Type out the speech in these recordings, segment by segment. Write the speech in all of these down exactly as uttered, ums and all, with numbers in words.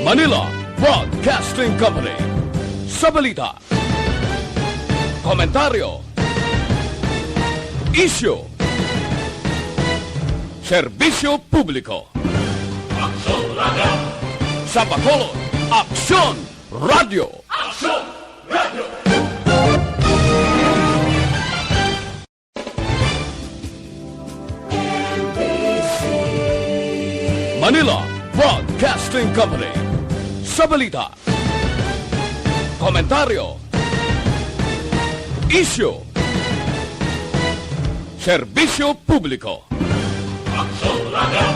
Manila Broadcasting Company. Sa balita, komentaryo, isyu, serbisyo publiko. Aksyon Radio! Sa Bacolod, Aksyon Radio! Aksyon Radio! Manila Broadcasting Company. Sa balita, komentaryo, isyu, serbisyo publiko. Aksyon Radio!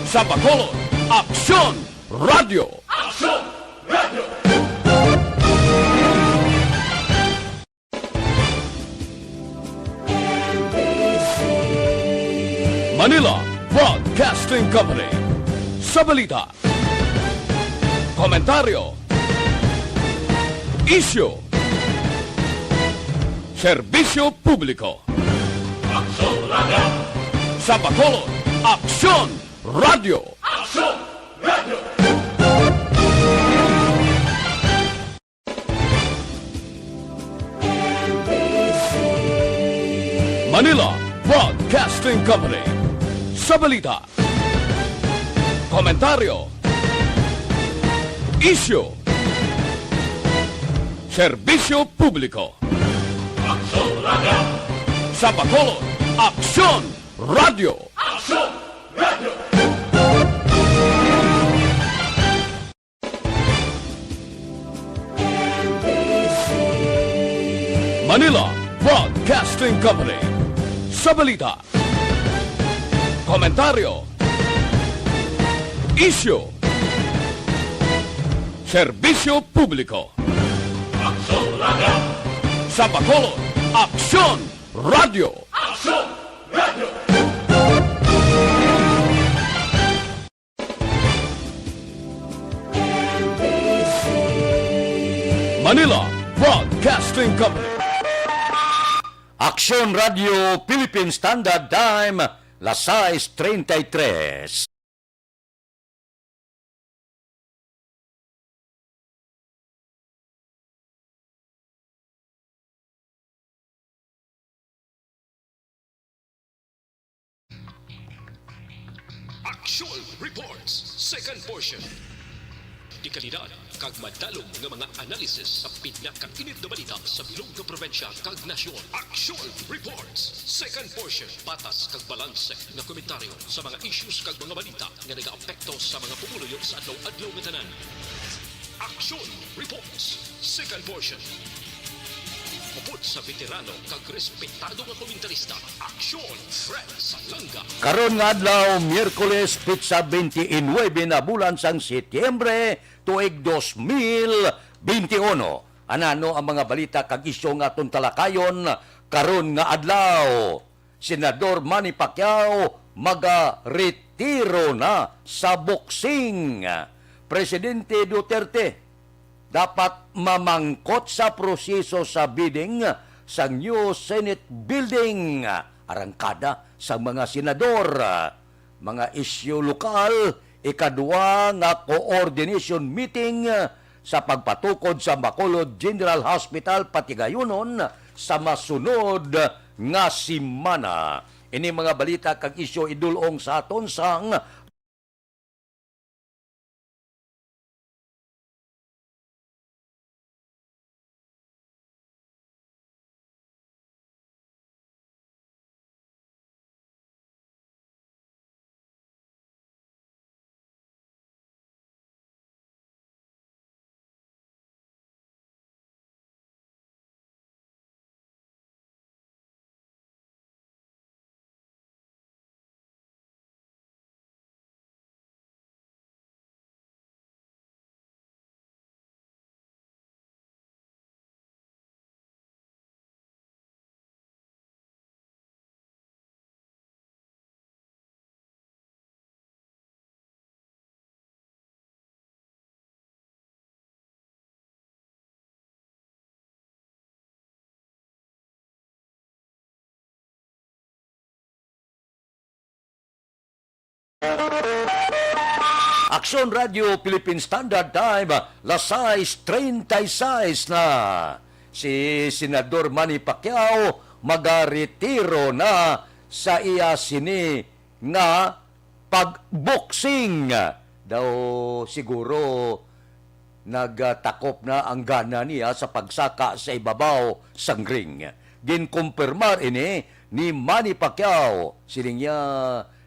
Sa Bacolod, Aksyon Radio! Aksyon Radio! Manila Broadcasting Company. Sa balita, komentaryo, isyu, serbisyo publiko. Aksyon Radio! Sa Bacolod, Aksyon Radio! Aksyon Radio! Manila Broadcasting Company. Sa balita, komentaryo, isyu, serbisyo publiko. Aksyon Radio! Sa Bacolod, Aksyon Radio! Aksyon Radio! Manila Broadcasting Company. Sa balita, komentaryo, isyu, serbisyo publiko. Aksyon Radio! Sa Bacolod, Aksyon Radio! Aksyon Radio! Manila Broadcasting Company. Aksyon Radio Philippine Standard Time, las sais treinta y tres. Action Reports, second portion. Dekalidad kag madalom nga mga analysis sa pinakainit nga balita sa bilog nga probinsya kag nasyon. Action Reports, second portion. Patas kag balanse nga komentaryo sa mga issues kag mga balita nga nagaapekto sa mga pumuluyo sa adlaw-adlaw nga tanan. Action Reports, second portion. Upod sa veterano kag respetado nga komentarista, Action Fred Salanga. Karon nga adlaw, Miyerkules, petsa twenty-nine na bulan sang Setyembre, tuig dos mil benti uno. Anano ang mga balita kag isyu nga aton talakayon karon nga adlaw? Senador Manny Pacquiao magaretiro na sa boxing. Presidente Duterte dapat mamangkot sa proseso sa bidding sa new Senate building. Arangkada sa mga senador. Mga isyu lokal, ikadua nga coordination meeting sa pagpatukod sa Bacolod General Hospital patigayunon sa masunod nga semana. Ini mga balita kag isyu idul-ong sa aton sang Aksyon Radio Philippine Standard Time, las sais treinta y seis na. Si Senador Manny Pacquiao magaretiro na sa iya sini nga pagboxing. Daw siguro nagtakop na ang gana niya sa pagsaka sa ibabaw sang ring. Ginkumpirmar ini ni Manny Pacquiao. Siling niya,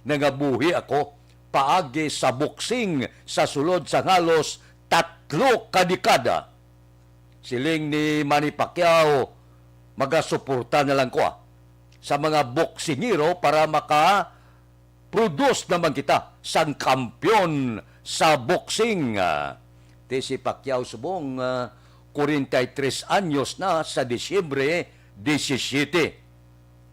"Nangabuhi ako paagi sa boxing sa sulod sang halos tatlo ka dekada." Siling ni Manny Pacquiao, "Magasuporta na lang ko, ah, sa mga boksingero para maka-produce naman kita sang kampiyon sa boxing." Ah, ti si Pacquiao subong, ah, kwarenta y tres anyos na sa Disyembre disisyete.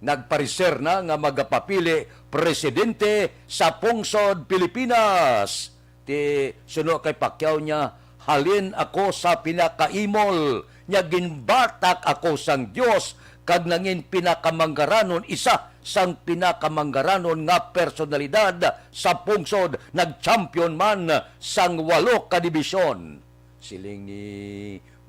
Nagpareser na nga magapapili presidente sa pungsod Pilipinas. Ti suno kay Pacquiao niya, "Halin ako sa pinakaimol, nya ginbatak ako sang Dios kag nangin pinakamanggaranon, isa sang pinakamanggaranon nga personalidad sa pungsod, nag-champion man sang walo ka dibisyon." Siling ni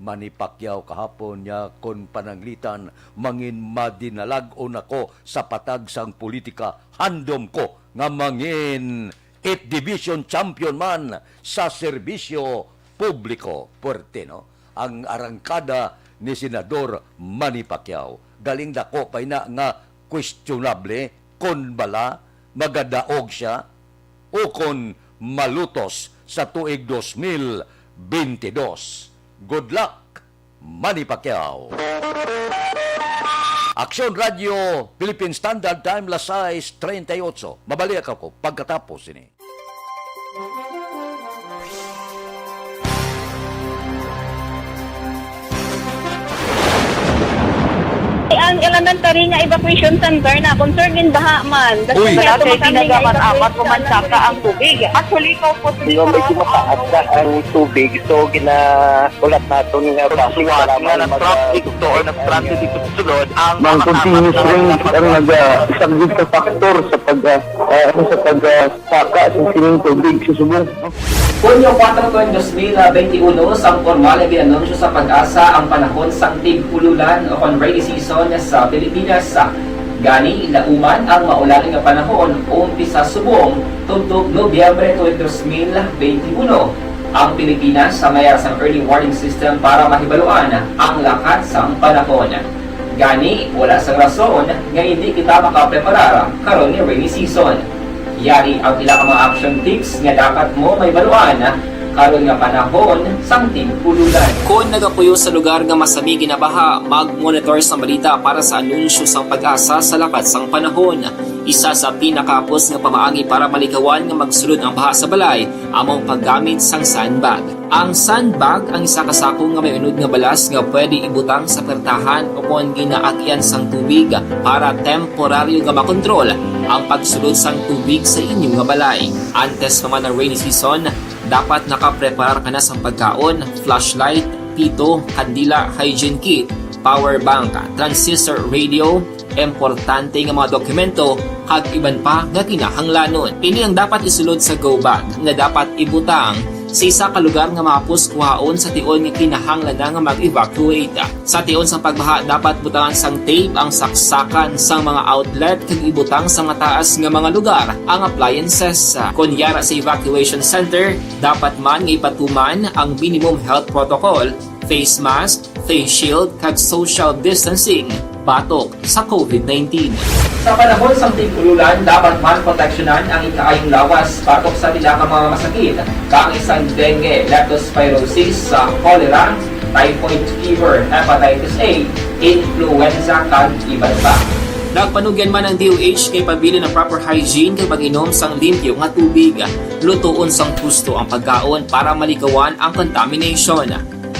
Manny Pacquiao kahapon niya, "Kon pananglitan, mangin madinalag-on ako sa patag sang politika, handom ko nga mangin eighth division champion man sa serbisyo publiko." Puwerte, no? Ang arangkada ni Senador Manny Pacquiao. Galing dako pa ina nga questionable kon bala magadaog siya o kon malutos sa tuig dos mil bentidós. Good luck, Manny Pacquiao. Aksyon Radio, Philippine Standard Time, las sais treinta y ocho. Mabalik ako pagkatapos ini. Ang elementary nga evacuation center na concern in baha man. Uy. Wala kay ginagaman amat, pumansaka ang tubig. Actually, ikaw po, Di ba, medyo mataas na ang tubig, so gina-, ulat naton nga basuhan nga nag-traffic to or nag-traffic dito sa sulod ang mga continuous rain ang nag-, ah, isang sa factor sa pag, ah, ah, ano, sa pag, ah, saka sa sining tubig sa subong. Hunyo kuwatro, tuig dos mil benti uno, sang pormal nga gin-anunsyo sa PAGASA ang panahon sang tig-ululan o kon rainy season sa Pilipinas. Gani, lauman ang maulan nga panahon umpisa subong tubtob Nobyembre tuig dos mil benti uno. Ang Pilipinas may ara sang early warning system para mahibaluan ang lakat sang panahon. Gani, wala sang rason nga indi kita makapreparar karon nga rainy season. Yari ang pila ka mga action tips nga dapat mo mahibaluan karon nga panahon sang tig-ululan. Kon nagapuyo sa lugar nga masami ginabaha, mag-monitor sang balita para sa anunsyo sang PAGASA sa lakat sang panahon. Isa sa pinakahapos nga pamaagi para malikawan nga magsulod ang baha sa balay amo ang paggamit sang sandbag. Ang sandbag ang isa ka sako nga may unod nga balas nga pwede ibutang sa pertahan o kon ginaagyan sang tubig para temporaryo nga makontrol ang pagsulod sang tubig sa inyo nga balay. Antes pa man ang rainy season, dapat nakapreparar ka na sang pagkaon, flashlight, pito, kandila, hygiene kit, power bank, transistor radio, importante nga mga dokumento, kag iban pa nga kinahanglanon. Ini ang dapat isulod sa go bag nga dapat ibutang sa isa ka lugar nga mahapos kuhaon sa tion nga kinahanglan na nga mag-evacuate. Sa tion sang pagbaha, dapat butangan sang tape ang saksakan sang mga outlet kag ibutang sa mataas nga mga lugar ang appliances. Kon yara sa evacuation center, dapat man nga ipatuman ang minimum health protocol, face mask, face shield, kag social distancing batok sa COVID nineteen. Sa panahon sang tig-ululan, dapat man proteksyonan ang ikaayong lawas batok sa pila ka mga masakit, kaangay sang dengue, leptospirosis, sa cholera, typhoid fever, hepatitis A, influenza, kag iban pa. Nagpanugyan man ang D O H nga ipabilin ang proper hygiene kag pag-inom sang limpyo nga tubig, lutoon sang husto ang pagkaon para malikawan ang contamination.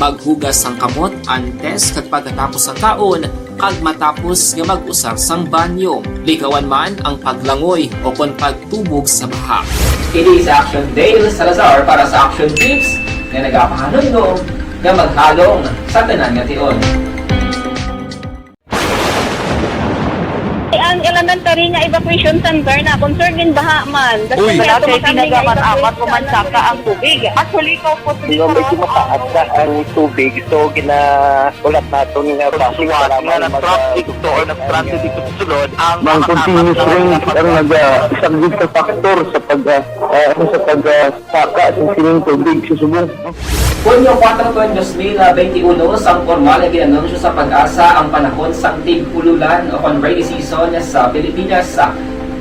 Maghugas sang kamot antes kag pagkatapos sang kaon, kag matapos nga mag-usar sang banyo. Likawan man ang paglangoy o kon pagtubog sa baha. Ini si Action Dale Salazar para sa Action Tips nga nagapahanumdom nga maghalong sa tanan nga tion. Ang Nagtari nga evacuation center na, concern din baha man. Uy. Wala kay ginagamat-amat o mansaka ang tubig. Mas huli ko po. Medyo mataas na ang tubig, so gina-, ulat naton nga basi nga kailangan nag-, nag-traffic to or nag-transit dito sa sulod ang mga continuous rains ang nag-, ah, isang big factor sa pag, ah, ah, ano, sa pag, ah, saka sa sining tubig sa subong. Hunyo kuwatro, dos mil benti uno, sang pormal nga gin-anunsyo sa PAGASA ang panahon sang tig-ululan o kon rainy season sa Pilipinas.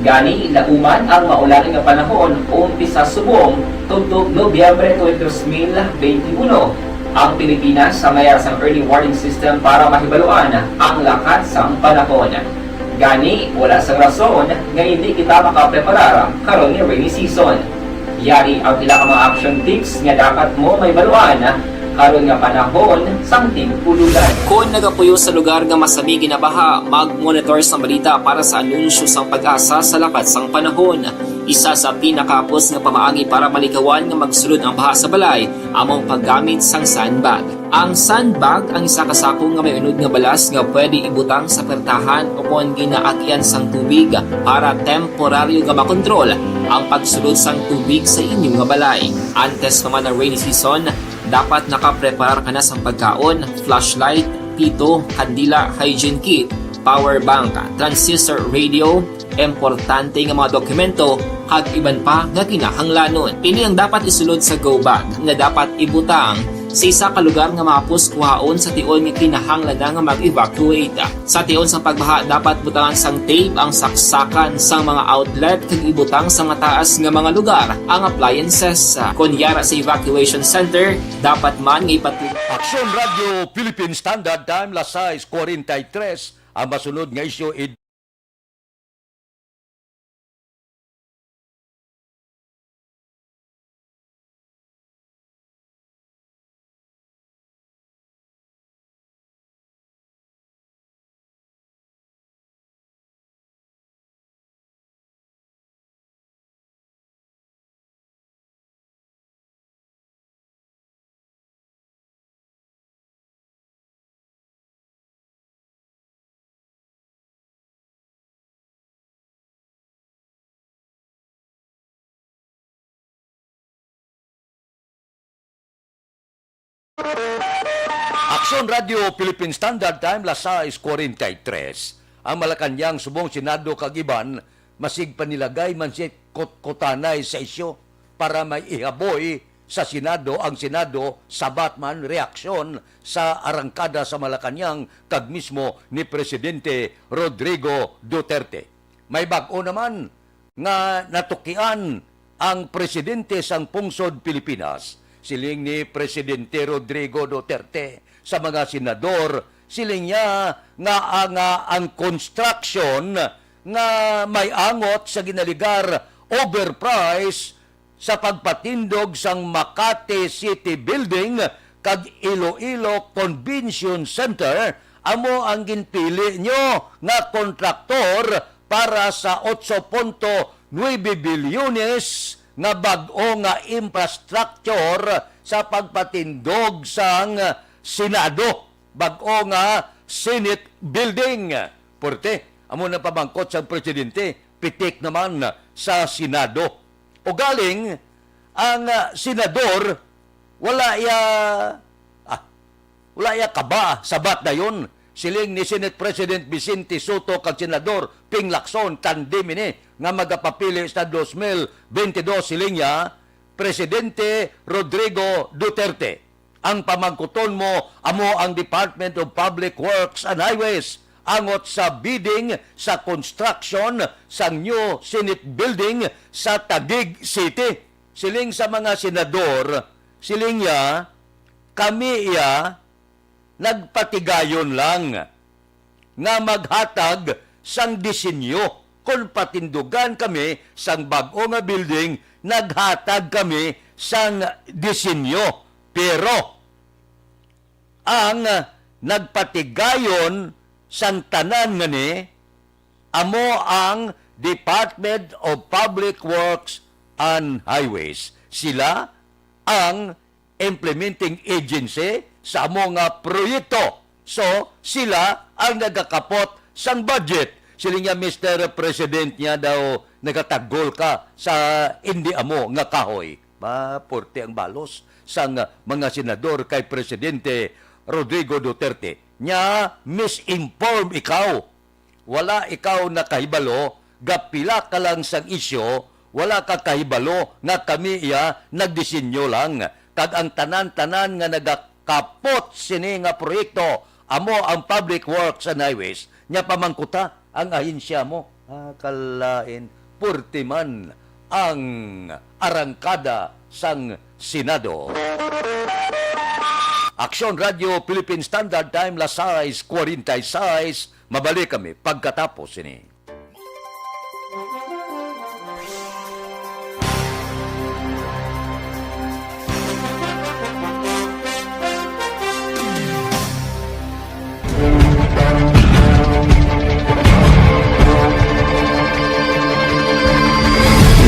Gani, lauman ang maulan nga panahon umpisa subong tubtob Nobyembre twenty, dos mil benti uno. Ang Pilipinas, sa mayar sang early warning system para mahibaluan ang lakat sang panahon. Gani, wala sang rason nga hindi kita makapreparar karon nga rainy season. Yari ang pila ka mga action tips nga dapat mo mahibaluan karon nga panahon sang tig-ululan. Kon nagapuyo sa lugar nga masami ginabaha, mag-monitor sang balita para sa anunsyo sang PAGASA sa lakat sang panahon. Isa sa pinakahapos nga pamaagi para malikawan nga magsulod ang baha sa balay amo ang paggamit sang sandbag. Ang sandbag ang isa ka sako nga may unod nga balas nga pwede ibutang sa pertahan o kon ginaagyan sang tubig para temporaryo nga makontrol ang pagsulod sang tubig sa inyo nga balay. Antes pa man ang rainy season, dapat nakapreparar ka na sang pagkaon, flashlight, pito, kandila, hygiene kit, power bank, transistor radio, importante nga mga dokumento, kag iban pa nga kinahanglanon. Ini ang dapat isulod sa go bag nga dapat ibutang sa isa ka lugar nga mahapos kuhaon sa tion nga kinahanglan na nga mag-evacuate. Sa tion sang pagbaha, dapat butangan sang tape ang saksakan sang mga outlet kag ibutang sa mataas nga mga lugar ang appliances. Kon yara sa evacuation center, dapat man nga ipatu- Aksyon Radio Philippine Standard Time, las sais cuarenta y tres, ang masunod nga isyu id- Aksyon Radio Philippine Standard Time, las sais cuarenta y tres. Ang Malacañang, subong Senado kag iban, masig panilagay man si kutkutanay sa isyu para may ihaboy sa Senado ang Senado, sabat man reaksyon sa arangkada sa Malacañang kag mismo ni Presidente Rodrigo Duterte. May bag-o naman nga natukian ang presidente sang pungsod Pilipinas. Siling ni Presidente Rodrigo Duterte sa mga senador, siling niya nga ang, ah, ang construction nga may angot sa ginaligar overprice sa pagpatindog sang Makati City Building kag Iloilo Convention Center amo ang ginpili nyo nga kontraktor para sa otso punto nuebe bilyones nga bag-o nga infrastructure sa pagpatindog sang Senado, bag-o nga Senate Building. Porte, amo na pamangkot sang presidente, pitik naman sa Senado. Ugaling, ang, ah, senador, wala iya, ah, wala iya kaba, sabat dayon. Siling ni Senate President Vicente Sotto kag Senador Ping Lacson, tandem ini nga magapapili sa dos mil benti dos, siling niya, Presidente Rodrigo Duterte. Ang pamangkuton mo amo ang Department of Public Works and Highways angot sa bidding sa construction sang new Senate Building sa Taguig City. Siling sa mga senador, siling niya, kami iya nagpatigayon lang nga maghatag sang disenyo. Kon patindugan kami sang bag-o nga building, naghatag kami sang disenyo. Pero ang nagpatigayon sang tanan ngani amo ang Department of Public Works and Highways. Sila ang implementing agency sa amo nga proyekto. So, sila ang nagakapot sang budget. Siling niya, "Mister President," niya daw, "nagatagol ka sa indi amo nga kahoy." Mapurti ang balos sang mga senador kay Presidente Rodrigo Duterte. Niya, "Misinform ikaw. Wala ikaw nakahibalo, gapila ka lang sang isyu, wala ka kahibalo nga kami iya nagdisenyo lang. Kag ang tanan-tanan nga nagakapot sini nga proyekto, amo ang Public Works and Highways." Niya, "Pamangkuta ang ahensya mo." Ah, kalain, purti man ang arangkada sang Senado. Aksyon Radio Philippine Standard Time, las sais cuarenta y seis. Mabalik kami pagkatapos sini.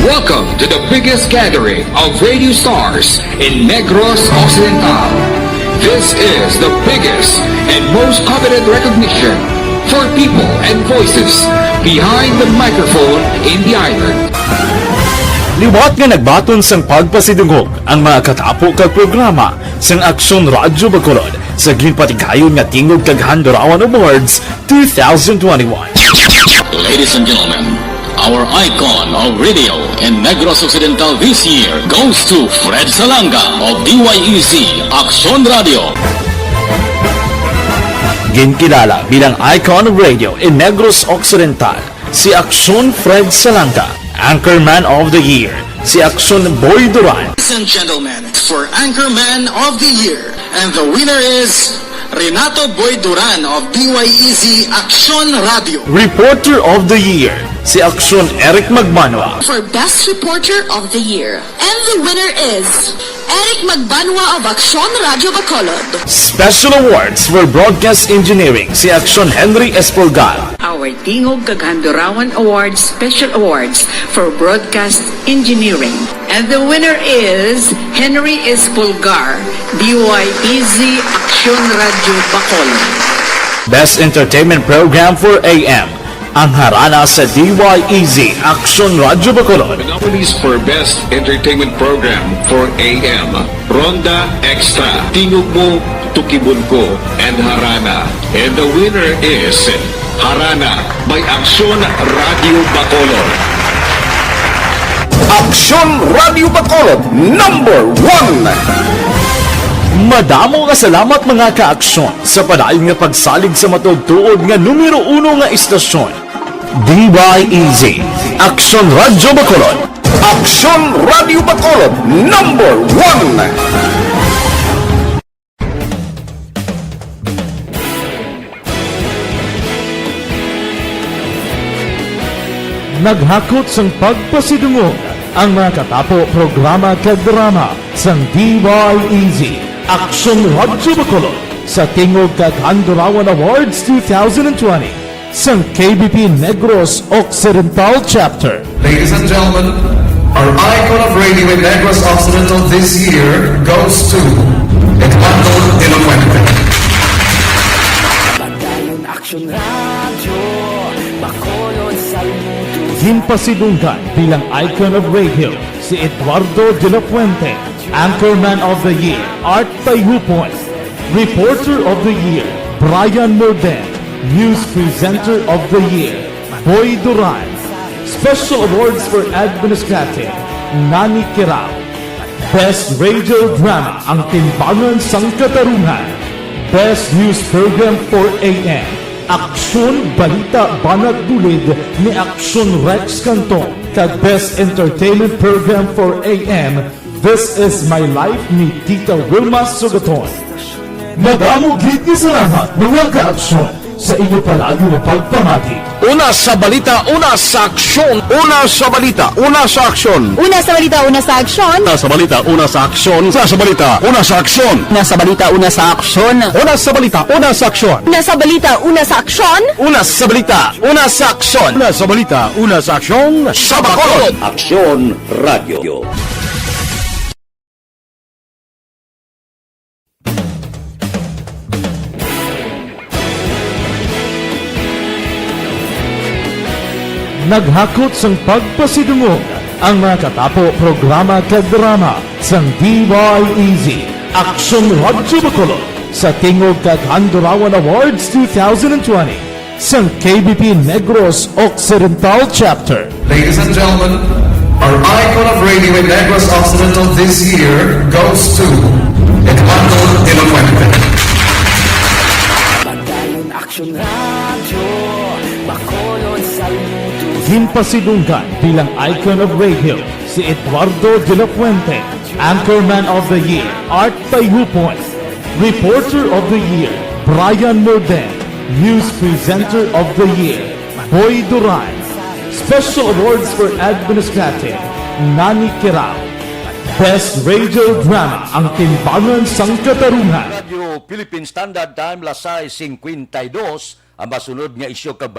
Welcome to the biggest gathering of radio stars in Negros Occidental. This is the biggest and most coveted recognition for people and voices behind the microphone in the island. Liwat nga nagbaton sang pagpasidungog ang mga katapo kag programa sang Aksyon Radyo Bacolod sa ginpatigayon nga Tingog kag Handurawan Awards two thousand twenty-one. Ladies and gentlemen, our icon of radio in Negros Occidental this year goes to Fred Salanga of D Y E Z Aksyon Radio. Ginkilala bilang icon of radio in Negros Occidental si Aksyon Fred Salanga, Anchorman of the Year si Aksyon Boy Duran. Ladies and gentlemen, for Anchorman of the Year, and the winner is Renato Boy Duran of D Y E Z Aksyon Radio. Reporter of the Year si Aksyon Eric Magbanwa. For Best Reporter of the Year, and the winner is Eric Magbanwa of Aksyon Radio Bacolod. Special Awards for Broadcast Engineering si Aksyon Henry Espolgar. Our Tingog kag Handurawan Awards Special Awards for Broadcast Engineering. And the winner is Henry Espolgar, D Y E Z Aksyon Radio Bacolod. Best Entertainment Program for A M, ang Harana sa D Y E Z Aksyon Radio Bacolod. The nominees for Best Entertainment Program for A M, Ronda Extra, Tingog Mo, Tukibon Ko, and Harana. And the winner is Harana by Aksyon Radio Bacolod. Aksyon Radio Bacolod, number one. Madamo nga salamat, mga ka-aksyon, sa padayon nga pagsalig sa matuod-tuod nga numero uno nga istasyon, D Y E Z, Aksyon Radio Bacolod. Aksyon Radio Bacolod, number one. Naghakot sang pagpasidungog ang mga katapo programa kag drama sang D Y E Z, Aksyon Radyo Bacolod, sa Tingog kag Handurawan Awards two thousand twenty sang K B P Negros Occidental Chapter. Ladies and gentlemen, our icon of radio in Negros Occidental this year goes to Eduardo de la Fuente. Padayon Aksyon Radyo Bacolod, saludo. Ginpasidunggan bilang icon of radio si Eduardo de la Fuente, Anchorman of the Year, Art Tayupon, Reporter of the Year, Brian Morden, News Presenter of the Year, Boy Duran. Special Awards for Administrative, Nani Kirao. Best Radio Drama, Ang Timbangan sang Katarungan. Best News Program for A M, Aksyon Balita Banat Bulid ni Aksyon Rex Cantong, kag Best Entertainment Program for A M, This Is My Life ni Tita Wilma Sugaton. Madamo gid nga salamat, mga ka-aksyon, sa inyo palagi nga pagpamati. Una sa balita, una sa aksyon. Una sa balita, una sa aksyon. Una sa balita, una sa aksyon. Una sa balita, una sa aksyon. Una sa balita, una sa aksyon. Una sa balita, una sa aksyon. Una sa balita, una sa aksyon. Una sa balita, una sa aksyon. Una sa balita, una sa aksyon. Una sa balita, una sa aksyon. Sa Bacolod. Aksyon Radio. Naghakot sang pagpasidungog ang mga katapo, programa kag drama sang D Y E Z, Aksyon Radyo Bacolod, sa tingog kag Handurawan Awards two thousand twenty sang K B P Negros Occidental Chapter. Ladies and gentlemen, our icon of radio in Negros Occidental this year goes to Eduardo de la Fuente. Padayon Aksyon Radyo, Bacolod, saludo. Ginpasidunggan bilang icon of radio si Eduardo de la Fuente, Anchorman of the Year, Art Tayupoy, Reporter of the Year, Brian Morden, News Presenter of the Year, Boy Duran, Special Awards for Administrative, Nani Kirao, Best Radio Drama, Ang Timbangan sang Katarungan. Radyo Philippine Standard Time, las sais singkwenta y dos, ang masunod nga isyu kag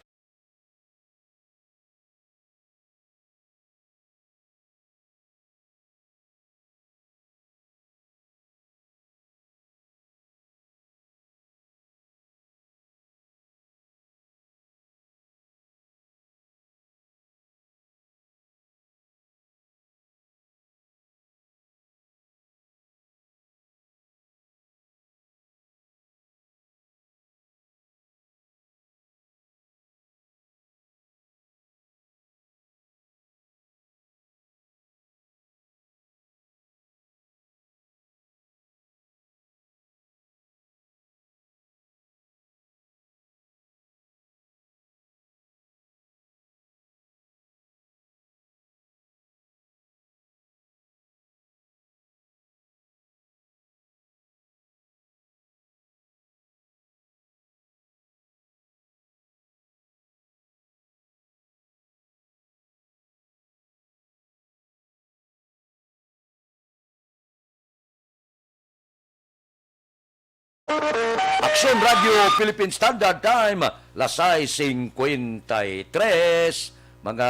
Aksyon Radyo Philippine Standard Time, las sais singkwenta y tres. Mga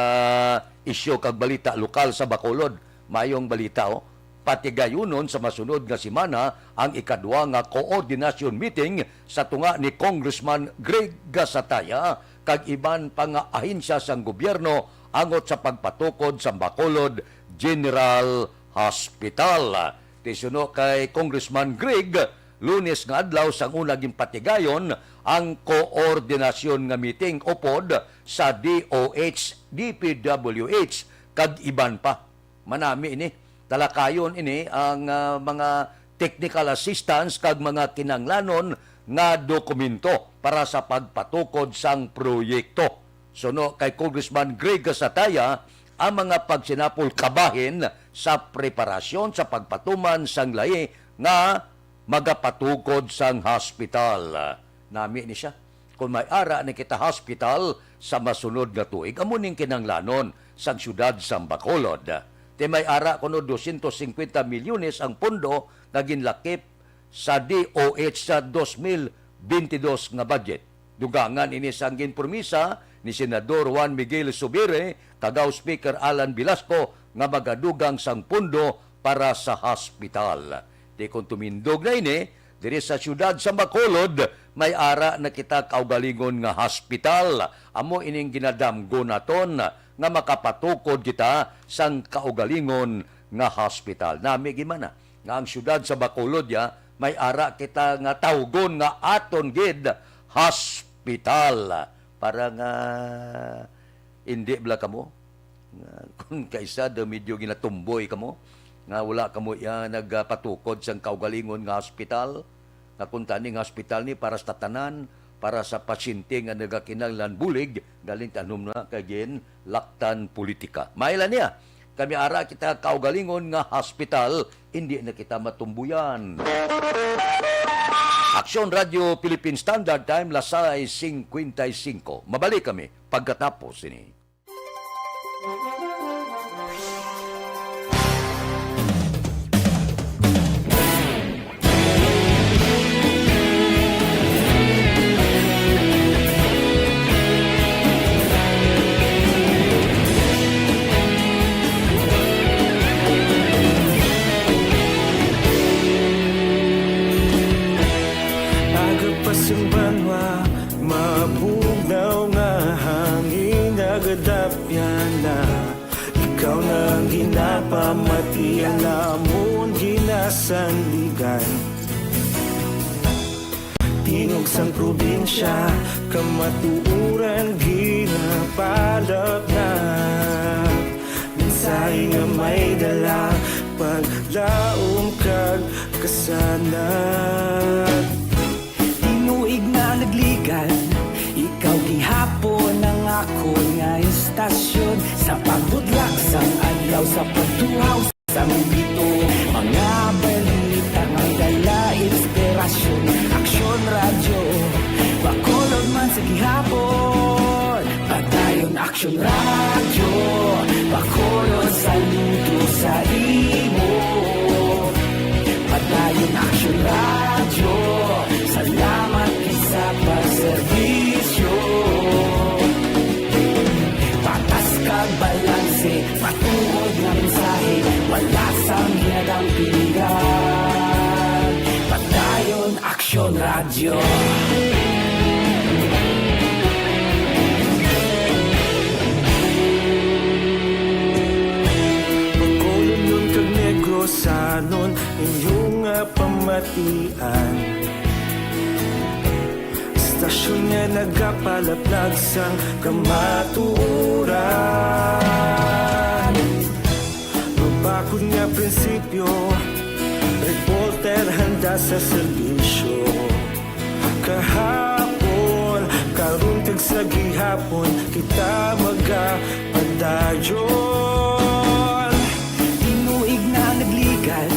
isyu kag balita lokal sa Bacolod. Mayong balita, oh. Patigayunon sa masunod nga semana ang ikadwa nga coordination meeting sa tunga ni Congressman Greg Gasataya kag iban pa nga ahensya sang gobyerno angot sa pagpatukod sa Bacolod General Hospital. Ti suno kay Congressman Greg, Lunes nga adlaw sang una ginpatigayon ang koordinasyon nga meeting upod sa D O H, D P W H, kag iban pa. Manami ini. Talakayon ini ang, ah, mga technical assistance kag mga kinahanglanon nga dokumento para sa pagpatukod sang proyekto. Suno kay Congressman Greg Gasataya, ang mga pagsinapol kabahin sa preparasyon sa pagpatuman sang lahi nga magapatukod sang hospital. Nami ni siya. Kung may ara na kita hospital sa masunod nga tuig, amo ning kinahanglanon sang siyudad sang Bacolod. Ti may ara kuno dosyentos singkwenta milyones ang pondo nga ginlakip sa D O H sa dos mil benti dos nga budget. Dugangan ini sang ginpromisa ni Senador Juan Miguel Zubiri kag House Speaker Alan Velasco nga magadugang sang pondo para sa hospital. Ti kon tumindog na ini, diri sa siyudad sa Bacolod, may ara na kita kaugalingon nga hospital. Amo ining ginadamgo naton nga makapatukod kita sang kaugalingon nga hospital. Nami gid man na nga ang siyudad sa Bacolod, ya, may ara kita nga tawgon nga aton gid hospital. Para nga indi bala kamo nga kung kaisa daw medyo ginatumboy kamo nga wala kamo, ya, nagapatukod sang kaugalingon nga hospital, nga kung tani nga hospital ni para sa tanan, para sa pasyente nga nagakinahanglan bulig, galing tanom na kay gin laktan politika. Maila niya, kami ara kita kaugalingon nga hospital, hindi na kita matumbuyan. Aksyon Radyo Philippine Standard Time, las sais singkwenta y singko. Mabalik kami pagkatapos ini. Aga pa sing banwa, mabugnaw nga hangin, nagadapya Mati ang amon ginasandigan. Tingog sang probinsya, kamatuoran ginapalatnat. Mensahe nga may dala, paglaom kag kasanag. Tinuig na nagligan, ikaw gihapon ang akon nga istasyon. Sa pagbudlak sang adlaw, sa pagtuhaw sa mga bituon, mga balita may dala inspirasyon. Aksyon Radyo, Bacolod man sa gihapon. Padayon Aksyon Radyo, Bacolod saludo sa imo. Padayon Aksyon Radyo, salamat sa pagserbisyo. Patas kag balanse, matuod nga mensahe, wala sang ginadampigan. Padayon Aksyon Radyo. Bacolodnon kag Negrosanon, inyo nga pamatian. Istasyon nga nagapalaplag sang kamatuoran. Mabakod nga prinsipyo, reporter handa sa serbisyo. Kahapon, karon kag sa gihapon, kita magapadayon. Tinuig na nagligan,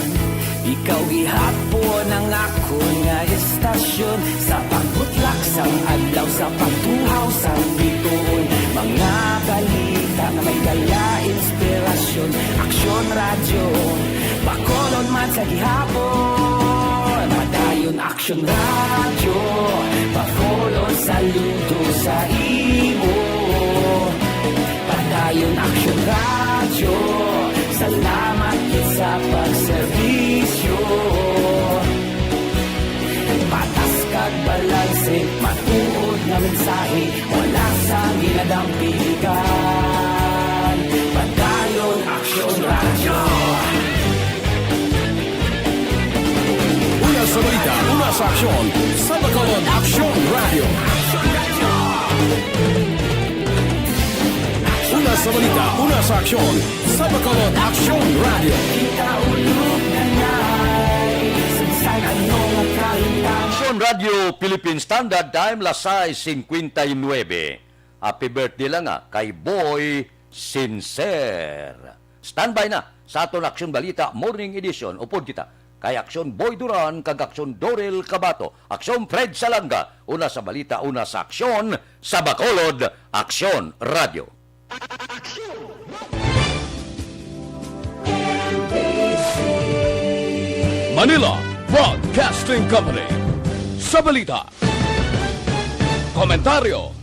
ikaw gihapon ang akon nga istasyon. Sa pagbutlak sang adlaw, sa pagtuhaw sang bituon, mga balita nga may dala inspirasyon. Aksyon Radyo, Bacolod man sa gihapon. Padayon Aksyon Radyo, Bacolod saludo sa imo. Padayon Aksyon Radyo, salamat gid sa pagserbisyo. Patas kag balanse, matuod nga mensahe, wala sang ginadampigan. Padayon Aksyon Radyo. Una sa balita, una sa aksyon, sa Bacolod Aksyon Radyo. Una sa balita, una sa aksyon, sa Bacolod Aksyon Radyo. Aksyon Radyo Philippine Standard Time, las sais cincuenta y nueve. Happy birthday lang, ah, kay Boy Sincere. Standby na sa aton Aksyon Balita Morning Edition. Upod kita kay Aksyon Boy Duran kag Aksyon Dorel Cabato, Aksyon Fred Salanga. Una sa balita, una sa aksyon, sa Bacolod Aksyon Radyo. Manila Broadcasting Company. Sa balita, komentaryo,